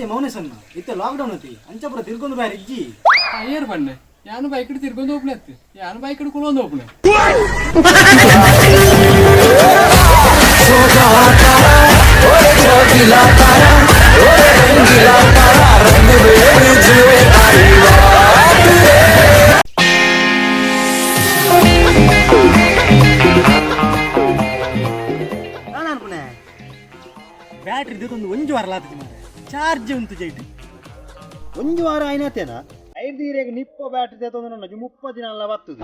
ಅತ್ತೆ ಮೌನೇಶನ್ನ ಇತ್ತೆ ಲಾಕ್ಡೌನ್ ಅತಿ ಅಂಚ ಪೂರ ತಿರ್ಗೊಂದು ಬಾರಿ ಇಜ್ಜಿ. ಏರ್ ಬಣ್ಣೆ ಯಾನು ಬೈಕ್ ತಿರ್ಗೊಂದು ಹೋಗ್ನೆ ಅತ್ತೆ, ಯಾನು ಬೈಕ್ ಕುಲೊಂದು ಹೋಗ್ನೆ. ನಾನು ಅನ್ಪುಣೆ ಬ್ಯಾಟ್ರಿ ಒಂದು ಒಂಜಿ ವಾರ ಲಾತಜಿ ಮಾರೆ, ಚಾರ್ಜ್ ಉಂತು ಜೈಟ್. ಒಂಜಿ ವಾರ ಆಯ್ನತೇನ? ಐದು ಈರೆಗ್ ನಿಪ್ಪ ಬ್ಯಾಟ್ರಿ ತೇತೊಂದು 30 ದಿನ ಅಲ್ಲ ಬತ್ತದು.